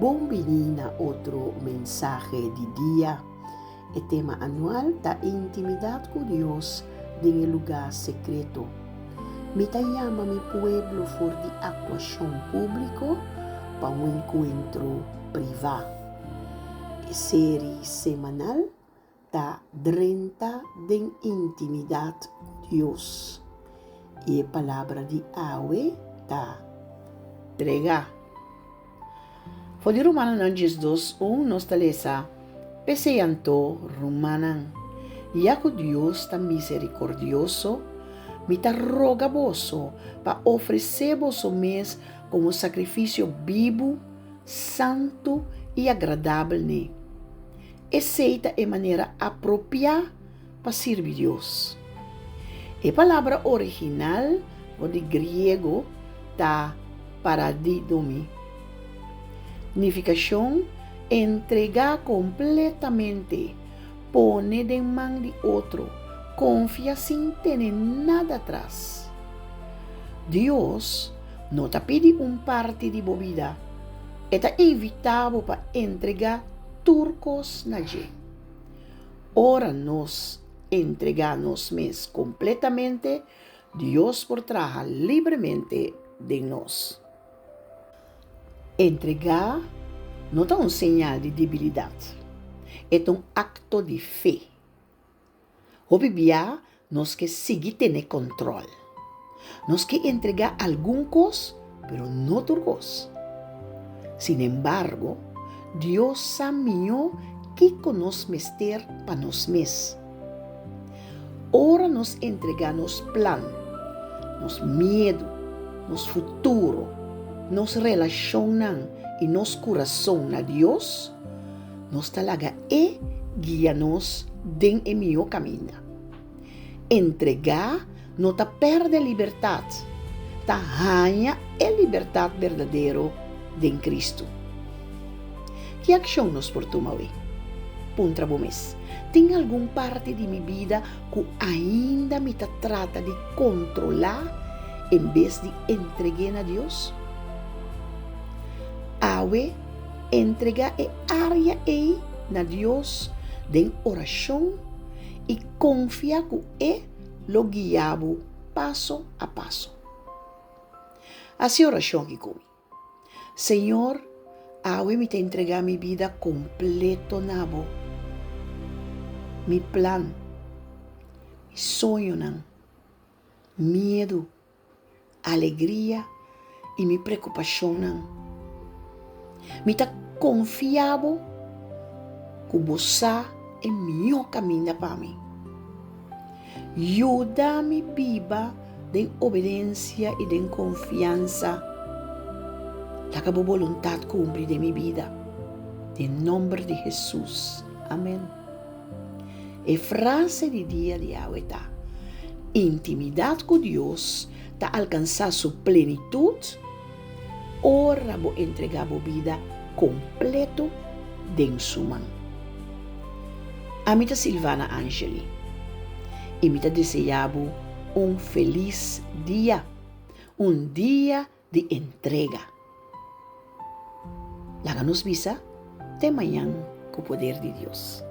Bon bini na otro mensahe di dia. E tema anual ta Intimidat ku Dios den e lugá sekreto. Mi ta yama mi pueblo for di aktuashon públiko pa un enkuentro privá. E seri semanal ta drenta den intimidat ku Dios. I e palabra di awe ta, Entregá. For di Romanonan 12, un nos ta lesa, P'esei anto, rumannan, ya ku Dios ta miserikordioso, mi ta roga boso pa ofresé boso mes komo sakrifisio bibu, santu i agradabel n'e. Esei ta e manera apropiá pa sirbi Dios. E palabra original for di griego ta paradidomi. Nifikashon, Entregá kompletamente, pone den man di otro, konfia sin tene nada atras. Dios no ta pidi un parti di bo bida, e ta invitá bo pa entregá tur kos na dje. Ora nos entregá nos mes kompletamente, Dios por traha libremente den nos. Entregá no ta un señal di debilidat, e ta un akto di fe. Hopi bia nos ke sigui tene kòntròl. Nos ke entregá algun kos, pero no tur kos. Sinembargo, Dios sa mihó kiko nos mester pa nos mes. Ora nos entregá nos plan, nos miedu, nos futuro, nos relashonnan i nos kurason na Dios, Nos ta laga E guia nos den e mihó kaminda. Entregá no ta pèrdè libertat, ta haña e libertat berdadero den Kristu. Ki akshon nos por tuma awe? Puntra bo mes, Tin algun parti di mi bida ku ainda mi ta trata di kontrolá en bes di entreg'é na Dios? Awe, Entregá e área ei na Dios den orashon i konfia ku E lo guia bo paso a paso. Hasi orashon aki ku mi. Señor, awe mi ta entregá mi bida kompleto na Bo. Mi plan, mi soñonan, miedu, alegria i mi preokupashonnan. Mi ta konfia bo ku bo sa e mihó kaminda pa mi. Yuda mi biba den obedensia i den konfiansa. Laga bo boluntat kumpli den mi bida. Den nòmber di Hesus. Amen. E frase di dia di awe ta, Intimidat ku Dios ta alkansá su plenitut ora bo entregá bo bida kompleto den su man. Ami ta Silvana Angeli i mi ta deseá bo un felis dia, un dia di entrega. Laga nos bisa te mañan ku poder di Dios.